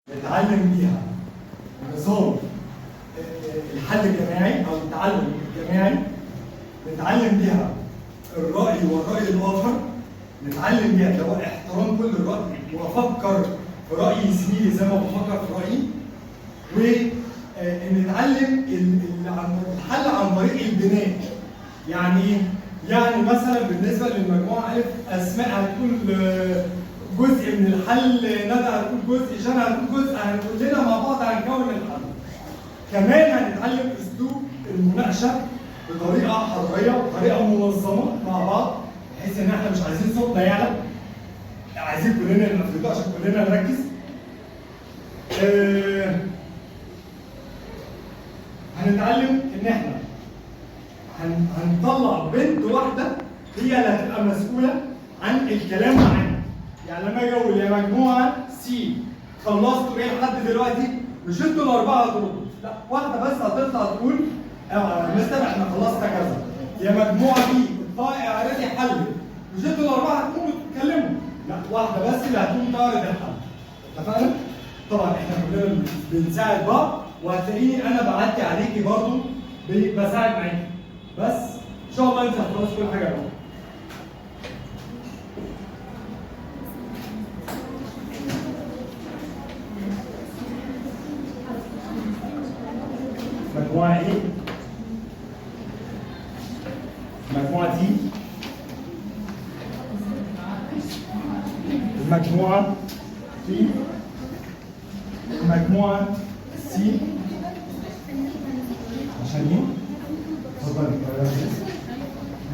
نتعلم بيها نظام الحل الجماعي او التعلم الجماعي، نتعلم بيها الراي والراي الاخر، نتعلم بيها اللي هو احترام كل الراي وافكر في راي زميلي زي ما بفكر في رايي، ونتعلم الحل عن طريق البناء. يعني ايه؟ يعني مثلا بالنسبة للمجموعة الف، اسماء هتقول جزء من الحل، ندى هتقول جزء، جنى هتقول جزء، كلنا مع بعض هنكون الحل. كمان هنتعلم اسلوب المناقشة بطريقة حضارية وطريقه منظمة مع بعض، بحيث ان احنا مش عايزين صوتنا يعلى، عايزين كلنا نبقى في هدوء عشان كلنا نركز. هنتعلم ان احنا هنطلع بنت واحدة هي اللي هتبقى مسؤولة عن الكلام معانا. يعني لما اجي اقول يا مجموعة C خلصتوا ايه لحد دلوقتي؟ مش انتوا الاربعة هتردوا، لا واحدة بس هتطلع تقول مستر احنا خلصنا كذا. يا مجموعة B اطلعي اعرضي حلك، مش انتوا الاربعة هتقوموا تتكلموا، لا واحدة بس اللي هتقوم تعرض الحل. اتفقنا؟ طبعا احنا كلنا بنساعد بعض، وهتلاقيني انا بعدي عليكي برضو بساعد معاكي، بس ان شاء الله انت هتخلص كل حاجة لوحدك. مجموعة ايه؟ مجموعة دي، المجموعة B، المجموعة C. عشان ايه؟ اتفضلي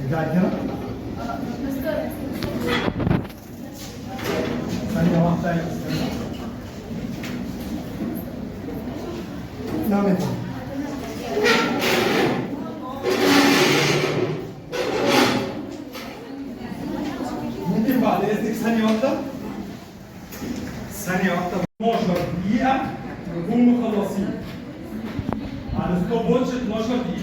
ارجعي كده. ثانية واحدة يا أستاذة. نعم يا فندم. ممكن بعد إذنك ثانية واحدة؟ ثانية واحدة. 12 دقيقة نكون مخلصين. على stopwatch 12 دقيقة.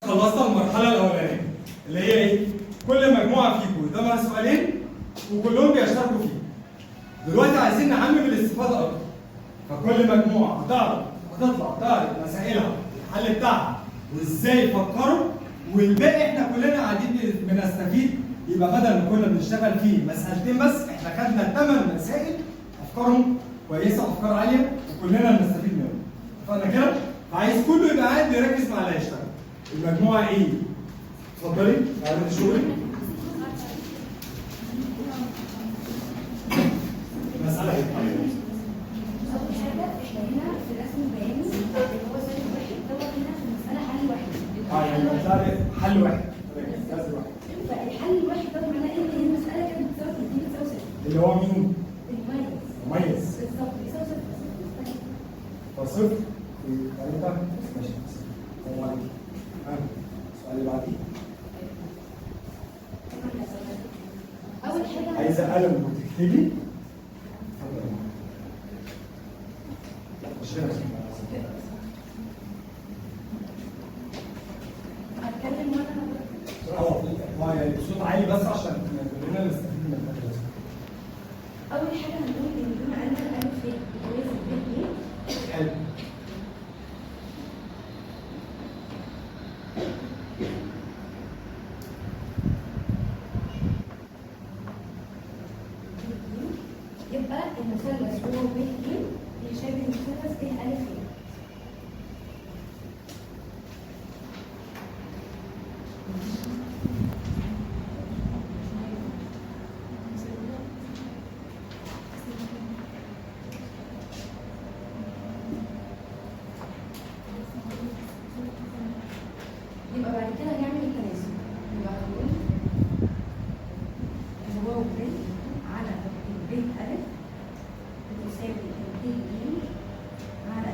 خلصنا المرحلة الأولانية اللي هي إيه؟ كل مجموعة فيكم قدامها سؤالين وكلهم بيشتركوا فيه. دلوقتي عايزين نعمم الاستفادة أكتر. فكل مجموعة هتعرض هتطلع تعرض مسائلها، الحل بتاعها، وإزاي فكروا، والباقي إحنا كلنا قاعدين بنستفيد. يبقى بدل ما كنا بنشتغل فيه مسألتين بس، إحنا خدنا 8 مسائل أفكارهم كويسة وأفكار عالية وكلنا بنستفيد منهم. اتفقنا كده؟ فعايز كله يبقى قاعد بيركز مع اللي هيشتغل. المجموعة ايه؟ اتفضلي، اعرضي شغلك. مسألة ايه؟ أول حاجة إحنا هنا في الرسم البياني اللي هو سالب واحد دوت، هنا في المسألة حل واحد. يعني المسألة حل واحد. تمام، جذر واحد. فالحل الواحد دوت معناه إن هي المسألة كانت بتساوي 2 بتساوي صفر. اللي هو مين؟ المميز. مميز. بالظبط بيساوي صفر صفر. فصفر في 3 ماشي. السلام عليكم. السؤال اللي بعديه. أول حاجة عايزة قلم وتكتبي؟ اتفضلي. لا مش هنا. هتكلم وأنا يعني بصوت عالي بس عشان كلنا نستفيد من الحاجة. أول حاجة هنقول إن بما أن الألف ب يوازي ب ج. حلو. يبقى المثلث واو ب ج بيشابه المثلث ب أ ج. يبقى بعد كده هنعمل التناسب. يبقى هنقول الواو ب على ب أ بتساوي ب ج على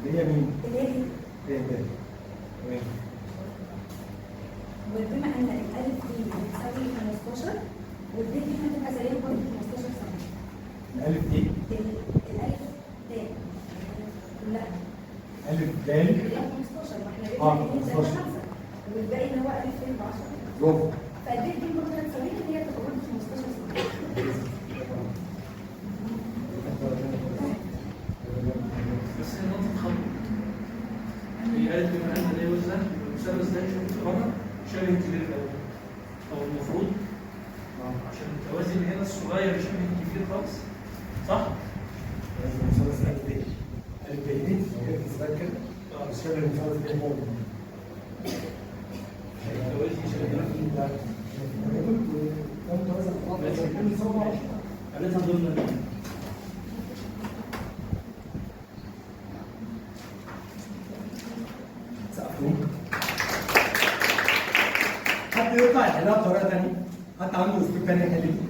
اللي هي مين؟ اللي هي دي. هي ده. تمام. وبما ان الالف دي بتساوي 15 والب دي هتبقى زيها برضه 15 سم. الالف دي الالف د كلها الف د اللي هي 15، ما احنا جبنا 2 3 15. 5 والباقي اللي هو الف ب 10. برافو. فالب دي برضه هتساويها اللي هي تبقى برضه 15 سم. بس هي نقطة خطأ. هي قالت بما أن ده يوزن المثلث ده شفت بره شبه الكبير الأول. أو المفروض عشان التوازي اللي هنا الصغير شبه الكبير خالص، صح؟ لازم المثلث الف ب. الف ب دي لو جبت اثبات كده مش شبه المثلث ب هو. التوازي شبه. قالتها ضمن حد يطلع يحلها بطريقة ثانية؟ حد عنده اسلوب ثاني يحل بيه؟